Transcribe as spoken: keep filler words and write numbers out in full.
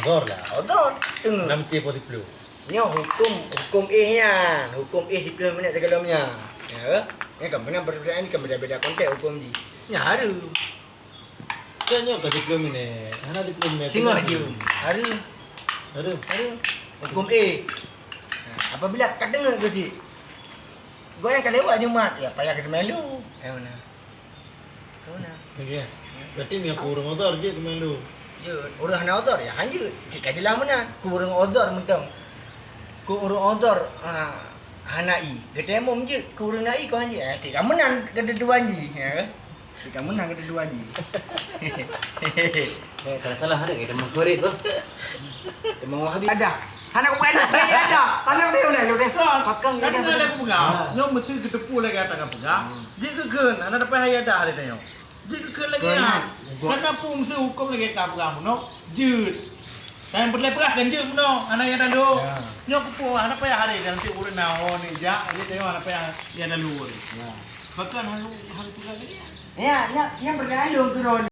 Odor lah. Odor. Teungoh. Enam T po siplôh. Nyoe huköm, huköm éh nyan. Huköm éh siplôh minèt sigohlom nyan. Ya, eh? Nyan kan meunan perbedaan, kan beda-beda konteks huköm jih. Nyan hareuem. Kan nyoe ka siplôh minèt. Hana siplôh minèt. Singoh jeuem. Hareuem. Hareuem. Hareuem. Huköm éh. Nah, apabila ka deungoe keu cit, goyang ka lewat Jumat, ya payah keu teumèe lu. Ka meunan. Ka meunan. Oke. Berarti meunyoe keu ureueng odor jeuet teumèe lu. Jeuet. Ureueng hana odor, ya han jeuet. Cit ka jeulaih meunan. Keu ureueng odor mantong. Keu ureueng odor, ah, hana ie. Geuteumeung jeuet. Keu ureueng na ie kon han jeuet. Eh, cit ka meunan keuteutuan jih, ya. Cit ka meunan keuteutuan jih. Eh, salah-salah ada ke teumèe kurit tu? Teumèe Wahabi. Ada. Hana kubuat lagi ada. Hana dia boleh, dia boleh. Kan, pakang kan dia dah ada. Aku peugah. Ha. Nyoe meusti geuteupeue lagèe ata ka peugah. Hmm. Jeuet keu kheun, hana dapat hai ada hari nyoe. Jeuet keu kheun lagèe nyan. Kau ingat, gua- Karena peue meusti huköm lagèe ka peugah bunoe, jeuet. Tapi peureulèe peugah kan jeuet bunoe, hana ya dalu. Ya. Nyoe keupeue, hana payah hari dan tiep ureueng na ho ni jak, jadi tengok hana payah ya dalu. Ya. Bahkan hana, hana peugah lagèe nyan. Ya, ya, yang pernah lu turun.